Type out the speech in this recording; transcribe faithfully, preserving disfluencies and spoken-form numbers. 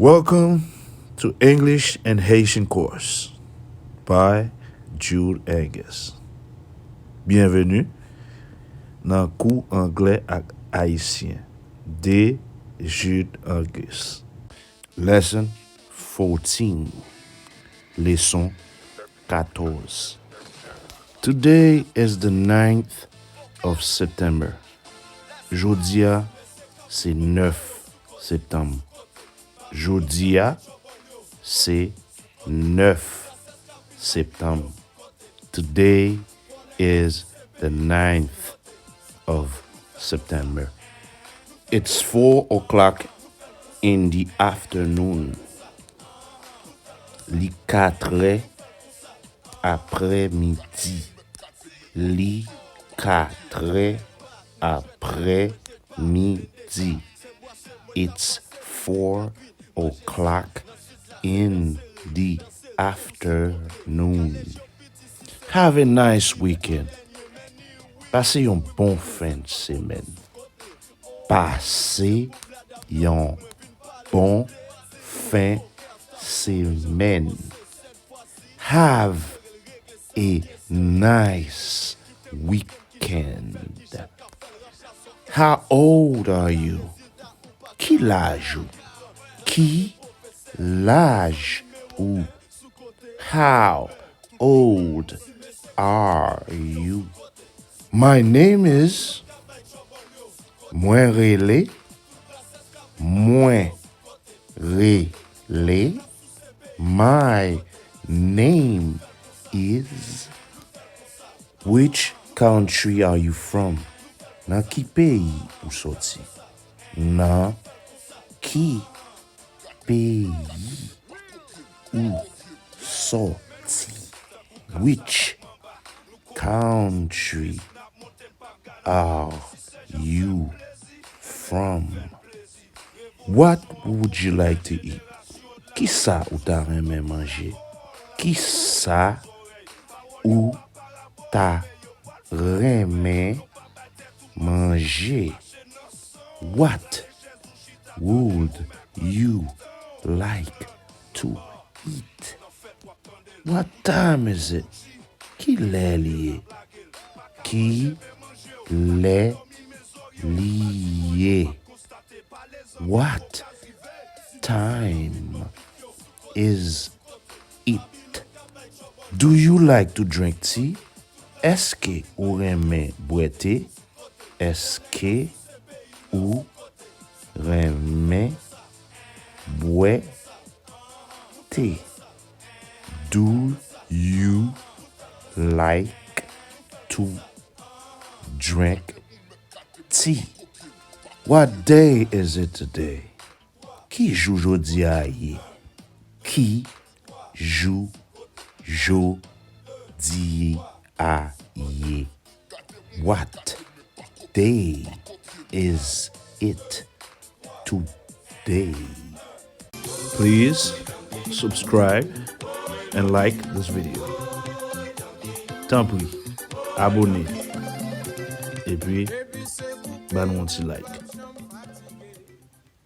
Welcome to English and Haitian course by Jude Angus. Byenveni nan kou anglè ak ayisyen de Jude Angus. Lesson fourteen. Leson katòz. Today is the ninth of September. Jodi a se nèf septanm. Jodi a se nèf septanm. Today is the ninth of September. It's four o'clock in the afternoon. Li katrè aprèmidi. Li katrè aprèmidi. It's four o'clock in the afternoon. Have a nice weekend. Pase yon bon fen semèn. Pase yon bon fen semèn. Have a nice weekend. How old are you? Ki laj ou? Ki laj ou? How old are you? My name is. Mwen rele. Mwen rele. My name is. Which country are you from? Nan ki peyi ou soti? Nan ki peyi ou soti? Which country are you from? What would you like to eat? Kisa ou ta renmen manje? Kisa ou ta renmen manje? What would you like to eat? What time is it? Ki lè li ye? Ki lè li ye? What time is it? Do you like to drink tea? Èske ou renmen bwè te? Èske ou renmen bwè te? Do you like to drink tea? What day is it today? Ki jou jodi a ye? Ki jou jodi a ye? What day is it today? Please subscribe and like this video. Tanpri, abone. Epi, ba nou yon ti like.